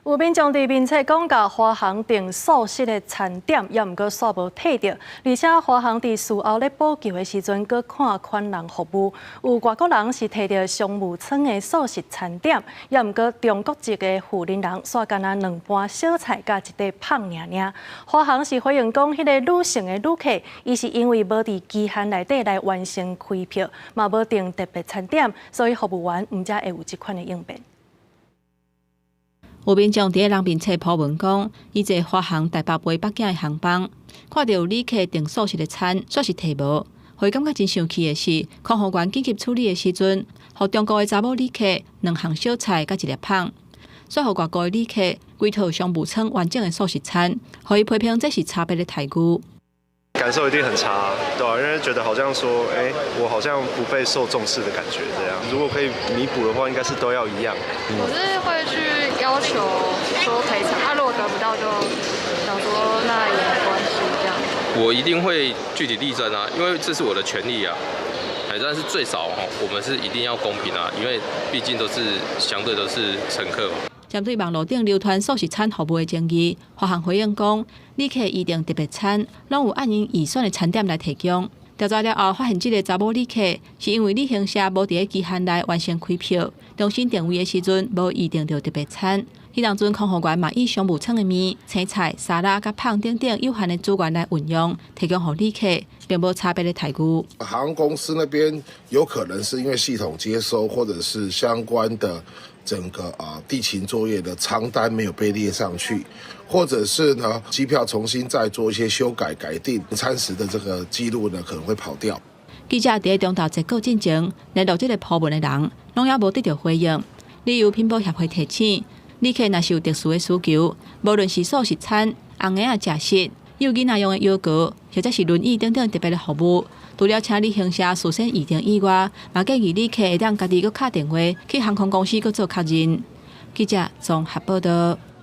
有民眾佇面冊講，共華航訂素食的餐點，猶毋過煞無提著，而且華航佇事後咧補救的時陣，閣看款人服務，有外國人是提著商務艙的素食餐點，猶毋過中國籍的負責人煞干焦兩盤小菜佮一塊麭爾爾。華航是回應講，彼个女性的旅客，伊是因為無佇期限內底來完成開票，嘛無訂特別餐點，所以服務員毋才會有這款的應變。有民眾佇咧人面冊 po 文講，伊坐華航台北飛北京的航班，看著有旅客訂素食的餐，煞是提無。予伊感覺真生氣的是，空服員緊急處理的時陣，予中國的查某旅客兩項小菜佮一粒麭，煞予外國的旅客規套商務艙完整的素食餐，予伊批評這是差別的待遇。感受一定很差，對啊，因為覺得好像說，欸，我好像不被受重視的感覺，這樣。如果可以彌補的話，應該是都要一樣。我是會去要求說賠償，啊，如果得不到就想說那也沒關係，這樣。我一定會據理力爭啊，因為這是我的權利啊。哎，但是最少我們是一定要公平啊，因為畢竟都是相對都是乘客嘛。針對網路頂流傳素食餐服務的爭議，華航回應講，旅客預訂特別餐，攏有按𪜶預選的餐點來提供。調查了後，發現這个查某旅客是因為旅行社無佇咧期限內完成開票，重新訂位的時陣無預訂著特別餐。彼當陣空服員嘛以商務艙的麵、青菜、沙拉佮麭等等有限的資源來運用，提供予旅客，並無差別的待遇。航空公司那邊有可能是因為系統接收，或者是相關的整個啊地勤作業的艙單沒有被列上去，或者是呢機票重新再做一些修改改定餐食的這個記錄呢可能會跑掉。記者佇中晝截稿進前，聯絡這个 po 文的人，攏猶無得著回應。旅遊品保協會提醒，旅客若是有特殊的需求，無論是素食餐、紅眼仔食食、幼囡仔用的搖閣，或者是輪椅等等特別的服務，除了請旅行社事先預訂以外，嘛建議旅客會當家己閣敲電話去航空公司閣做確認。記者綜合報道。